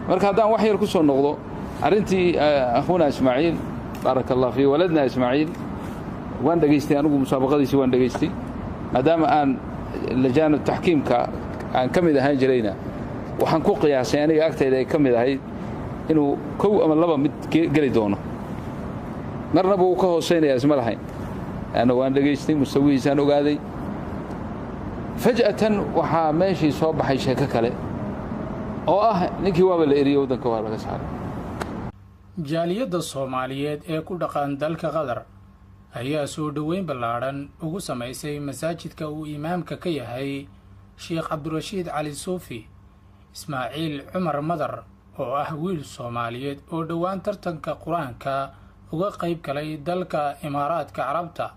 Marka haddaan wax yar ku soo noqdo arrintii akhuuna Ismaaciil, baaraka Allah fii waladna Ismaaciil, waan dhegaystay anigu musaabaqadiisii, waan dhegaystay. Maadaama aan lajaanu taxkiimka aan ka mid ahaan jirayna, waxaan ku qiyaasay aniga agtayda ay ka mid ahayd inuu kow ama laba mid geli doono, marnaba uu ka hoosaynayaa isma lahayn. Anna waan dhegaystay, mustawihiisaan ogaaday. Faj'atan waxaa meeshii soo baxay sheeko kale oo ah ninkii waaba la eriyey, waddanka waa laga saaray. Jaaliyadda Soomaaliyeed ee ku dhaqan dalka Qatar ayaa soo dhoweyn ballaadhan ugu samaysay masaajidka uu imaamka ka yahay Sheekh Cabdirashiid Cali Suufi Ismaaciil Cumar Madar, oo ah wiil Soomaaliyeed oo dhowaan tartanka Qur-aanka uga qayb galay dalka Imaaraadka Carabta,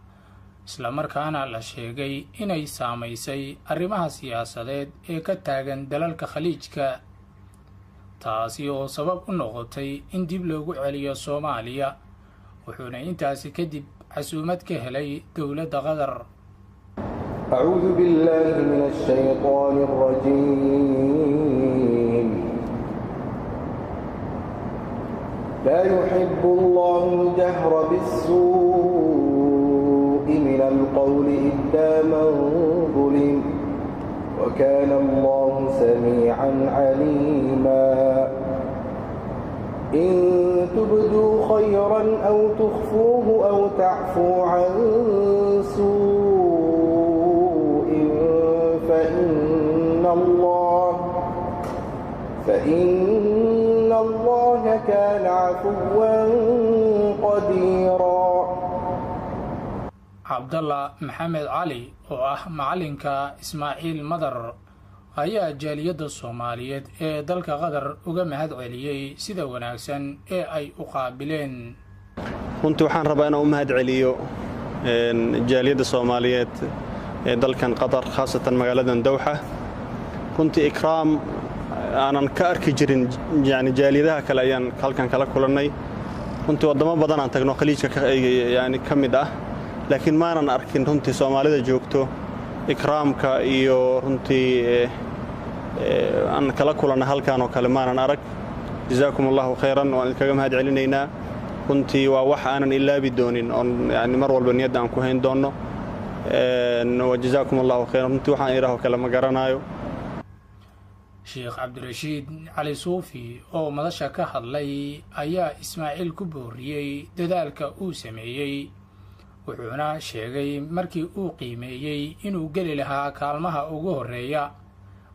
islamarkaana la sheegay inay saamaysay arrimaha siyaasadeed ee ka taagan dalalka Khaliijka, taasi oo sabab u noqotay in dib loogu celiyo Soomaaliya. Wuxuuna intaasi kadib casuumad ka helay dowladda Qatar. أعوذ بالله من الشيطان الرجيم. لا يحب الله الجهر بالسوء من القول إلا من ظلم، وكان الله سميعا عليما. إن تبدوا خيرا أو تخفوه أو تعفوا عن سوء فإن الله كان عفوا قديرا. Cabdalla Maxamed Cali oo ah macalinka Ismaaciil Madar ayaa jaaliyadda Soomaaliyeed ee dalka Qatar uga mahad celiyey sida wanaagsan ee ay u qaabileen. Runtii waxaan rabaa inaan u mahad celiyo jaaliyadda Soomaaliyeed ee dalkan Qatar, khaasatan magaaladan Dawxa. Runtii ikraam aanan ka arki jirin yani jaaliyadaha kale ayaan halkan kala kulannay. Runtii waddamo badan aan tagno Khaliijka yani ka mid ah, laakiin maanan arkin runtii Soomaalida joogto ikraamka iyo runtii aan kala kulanna halkan oo kale maanan arag. Jazaakum Allahu khayran, waan idinkaga mahad celinaynaa. Runtii waa wax aanan ilaabi doonin oon yani mar walba niyadda aan ku hayn doonno. Wajazaakum Allahu khayran. Runtii waxaan idhaaho kale ma garanaayo. Sheekh Cabdirashiid Cali Suufi oo madasha ka hadlay ayaa Ismaaciil ku booriyey dadaalka uu sameeyey, wuxuuna sheegay markii uu qiimeeyey inuu geli lahaa kaalmaha ugu horreeya,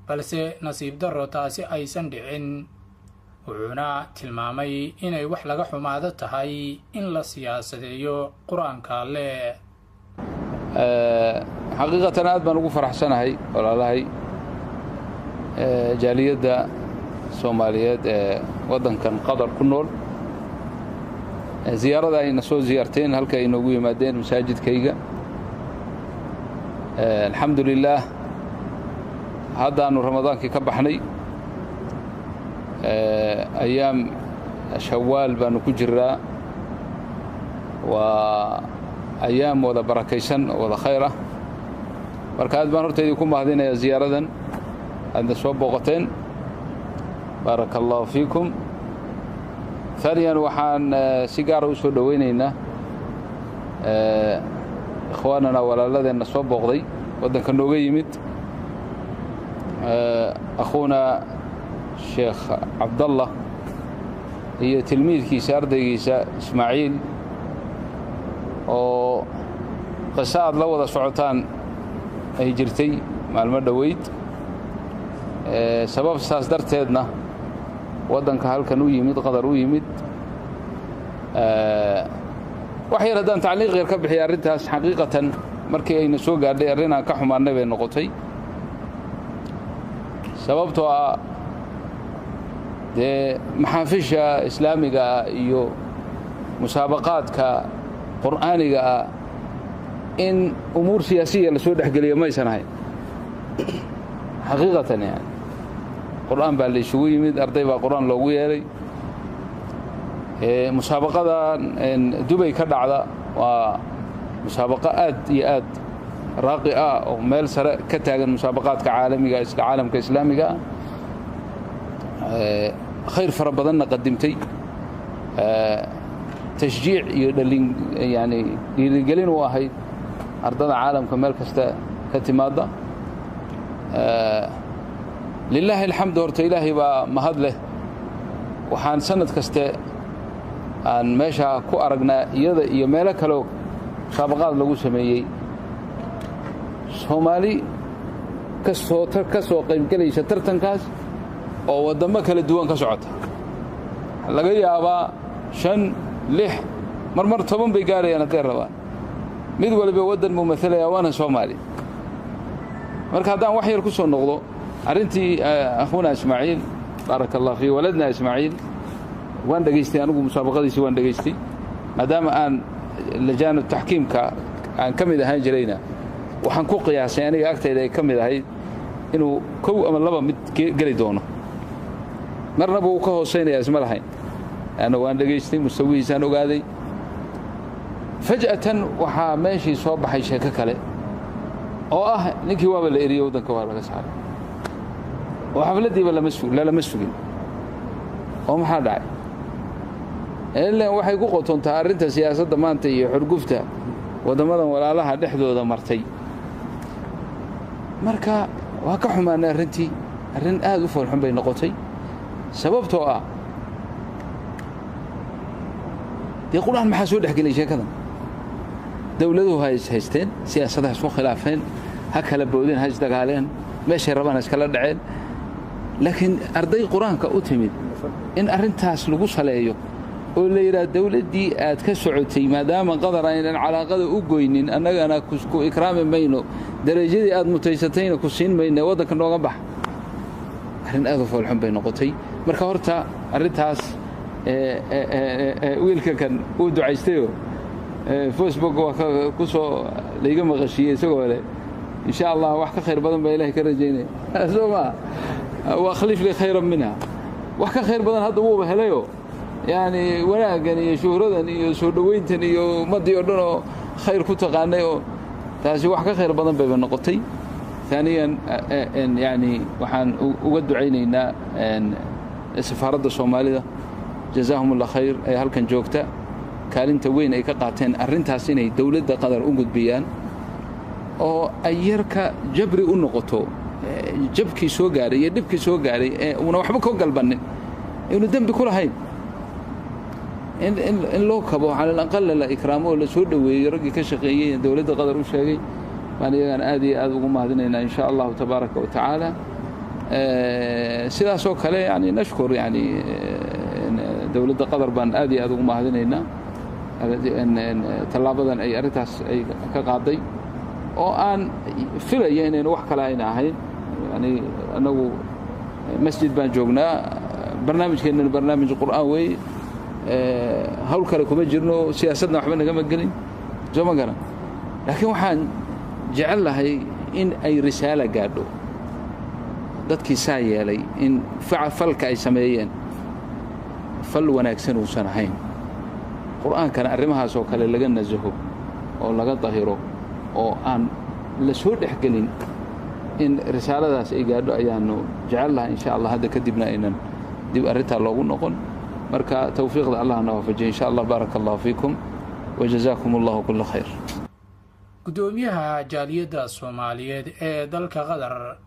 balse nasiib darro taasi aysan dhicin. Wuxuuna tilmaamay inay wax laga xumaado tahay in la siyaasadeeyo Qur-aanka Alle. Xaqiiqatan aad baan ugu faraxsanahay walaalahay jaaliyadda Soomaaliyeed ee waddankan Qatar ku nool ziyaarada ayna soo ziyaarteen, halka ay noogu yimaadeen masaajidkayga. Alxamdu lilaah, haddaannu Ramadaankii ka baxnay, ayaam Shawaal baanu ku jiraa. Waa ayaam wada barakaysan oo wada khayr ah. Marka aad baan horta idinku mahadinayaa ziyaaradan aadna soo booqateen, baaraka Allahu fiikum. ثaaniyan, waxaan si gaara u soo dhowaynaynaa ikhwaanana, walaaladeenna soo booqday, waddanka nooga yimid, akhuuna Sheekh Cabdallah iyo tilmiidkiisa, ardaygiisa Ismaaciil, oo qiso aad la wada socotaan ay jirtay maalmo dhoweyd, sabab saas darteedna waddanka halkan u yimid, Qadar u yimid. Wax yar haddaan tacliiq yar ka bixiya arrintaas, xaqiiqatan markii ayna soo gaadhay arrin aan ka xumaannay bay noqotay, sababtoo ah dee maxaafisha islaamiga ah iyo musaabaqaadka qur'aaniga ah in umuur siyaasiya lasoo dhexgeliyo maysan ahayn xaqiiqatan. Yani Qur'aan baa la isugu yimid, arday baa Qur'aan loogu yeelay. Musaabaqadan Dubay ka dhacda waa musaabaqo aad iyo aad raaqi ah oo meel sare ka taagan musaabaqaadka caalamiga, caalamka islaamiga ah. Khayr fara badanna qadimtay, tashjiic iyo dhalin, yani dhiirigelin u ahayd ardada caalamka meel kasta ka timaadda. Lilaahi alxamd, horta Ilaahay baa mahad leh. Waxaan sanad kaste aan meeshaa ku aragnaa, iyada iyo meelo kaleo musaabaqaad lagu sameeyey, Soomaali kasoo ka soo qaybgelaysa tartankaas oo waddamo kala duwan ka socota. Laga yaabaa shan, lix, mar 10 bay gaarayaan hadday rabaan. Mid waliba waddan buu maalayaa, waana Soomaali. Marka haddaan wax yar ku soo noqdo arrintii akhuuna Ismaaciil, baaraka Allah fii waladna Ismaaciil, waan dhegaystay anigu musaabaqadiisii, waan dhegaystay. Maadaama aan lajaanu taxkiimka aan ka mid ahaan jirayna, waxaan ku qiyaasay aniga agtayda ay ka mid ahayd inuu kow ama laba mid geli doono, marnaba uu ka hoosaynayaa isma lahayn. Anna waan dhegaystay, mustawihiisaan ogaaday. Faj'atan waxaa meeshii soo baxay sheeko kale oo ah ninkii waaba la eriyey, waddanka waa laga saaray oo xafladdiiba lalama sugin. Oo maxaa dhacay? Ilan waxay ku qotontaa arrinta siyaasadda maanta iyo xurgufta waddammadan walaalaha dhexdooda martay. Marka waa ka xumaanay arrintii, arrin aad u foolxun bay noqotay, sababtoo ah dee Qur-aan maxaa soo dhex gelay sheekadan? Dowladuhu ha is haysteen, siyaasadaha isku khilaafeen, ha kala boodeen, ha isdagaaleen, meeshay rabaan ha iskala dhaceen, laakiin arday Qur-aanka u timid in arrintaas lagu saleeyo oo la yidhaha dowladdii aad ka socotay, maadaama Qadar aynan calaaqada u goynin, annagana ku ikraami mayno, darajadii aad mutaysatayna ku siin mayno, waddanka nooga bax, arrin aad u foolxun bay noqotay. Marka horta arrintaas wiilka kan uu ducaystayoo Facebook waa ku soo layga maqashiiyey isagoo leh insha Allah wax ka khayr badan baa Ilahay ka rajaynaya, soo maa wa akhlif li khayran minha. Wax ka khayr badan hadda wuuba helayoo, yani wanaaggan iyo shuhradan iyo soo dhoweyntan iyo ummaddii oo dhan oo khayr ku taqaanay, oo taasi wax ka khayr badan bayba noqotay. Aaniyan, yani waxaan uga ducaynaynaa safaaradda Soomaalida, jazaahum Allah khayr, ee halkan joogta, kaalinta weyn ay ka qaateen arrintaas inay dowladda Qatar u gudbiyaan oo ay yarka jabri u noqoto jabkii soo gaaray iyo dhibkii soo gaaray ee uuna waxba ka galbannin, inuu dembi ku lahayn, in loo kabo, cala alaqala la ikraamo oo la soo dhoweeyo. Raggii ka shaqeeyey ee dowladda Qatar u sheegay baan iyagaan aad iyo aad ugu mahadinaynaa, insha Allahu tabaaraka wa tacaala. Sidaasoo kale yani nashkur, yani dowladda Qatar baan aad iyo aad ugu mahadinaynaa tallaabadan ay arrintaas ay ka qaaday, oo aan filaya inaynu wax kale ayna ahayn. Yani annagu masjid baan joognaa, barnaamijkeennana barnaamij Qur'aan weeye, hawl kale kuma jirno, siyaasadna waxba nagama gelin, soo ma garan? Laakiin waxaan jecel lahay in ay risaala gaadho dadkii saa yeelay in falka ay sameeyeen fal wanaagsan uusan ahayn, Qur'aankana arrimahaas oo kale laga nasaho oo laga dahiro oo aan la soo dhex gelin. In risaaladaas ay gaadho ayaanu jecel lahay, insha Allah, hadda kadibna aynan dib arrintaa loogu noqon. Marka tawfiiqda Allah na waafajiya, insha Allah. Baaraka Allahu fiikum wajazaakum Allahu kula khayr. Guddoomiyaha jaaliyadda Soomaaliyeed ee dalka Qatar,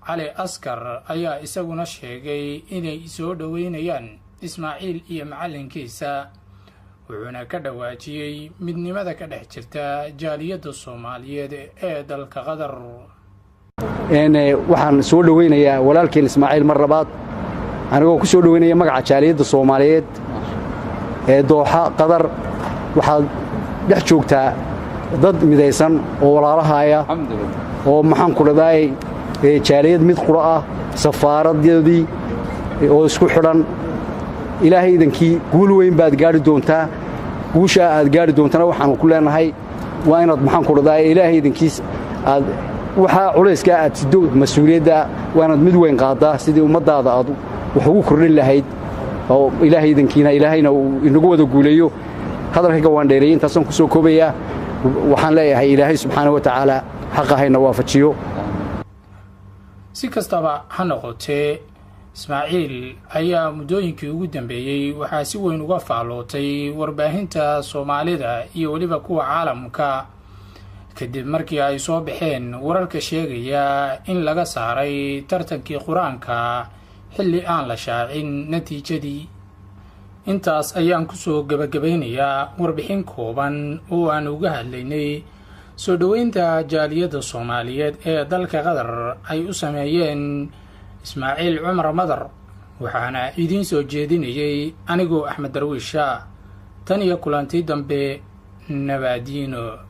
Cali Askar, ayaa isaguna sheegay inay soo dhoweynayaan Ismaaciil iyo macallinkiisa, wuxuuna ka dhawaajiyey midnimada ka dhex jirta jaaliyadda Soomaaliyeed ee dalka Qatar. Waxaan soo dhoweynayaa walaalkeen Ismaaciil mar labaad, anigoo ku soo dhoweynaya magaca jaaliyadda Soomaaliyeed ee Dooxa, Qatar. Waxaad dhex joogtaa dad midaysan oo walaalahaaya oo, maxaan ku dhadaay, jaaliyad mid qura ah, safaaradyadii oo isku xidhan. Ilaahay idankii guul weyn baad gaadhi doontaa. Guushaa aad gaadhi doontana waxaanu ku leenahay waa inaad, maxaan ku dhadaay, Ilaahay idankiis aad waxaa culayskaa aad sido, mas-uuliyadda waa inaad mid weyn qaaddaa sidii ummaddaada aad wax ugu kordhin lahayd, oo Ilaahay idankiina Ilaahayna uu inagu wada guuleeyo. Hadalkayga waan dheereeyey, intaasaan ku soo koobayaa. Waxaan leeyahay Ilaahay subxaana wa tacaala xaqa hayna waafajiyo. Si kastaba ha noqotee, Ismaaciil ayaa muddooyinkii ugu dambeeyey waxaa si weyn uga faallootay warbaahinta Soomaalida iyo weliba kuwa caalamka, kadib markii ay soo baxeen wararka sheegaya in laga saaray tartankii Qur-aanka xilli aan la shaacin natiijadii. Intaas ayaan kusoo gebagabaynayaa warbixin kooban oo aan uga hadlaynay soo dhoweynta jaaliyadda Soomaaliyeed ee dalka Qatar ay u sameeyeen Ismaaciil Cumar Madar, waxaana idiin soo jeedinayay anigoo Axmed Darwiisha. Tan iyo kulantii dambe, nabaadiino.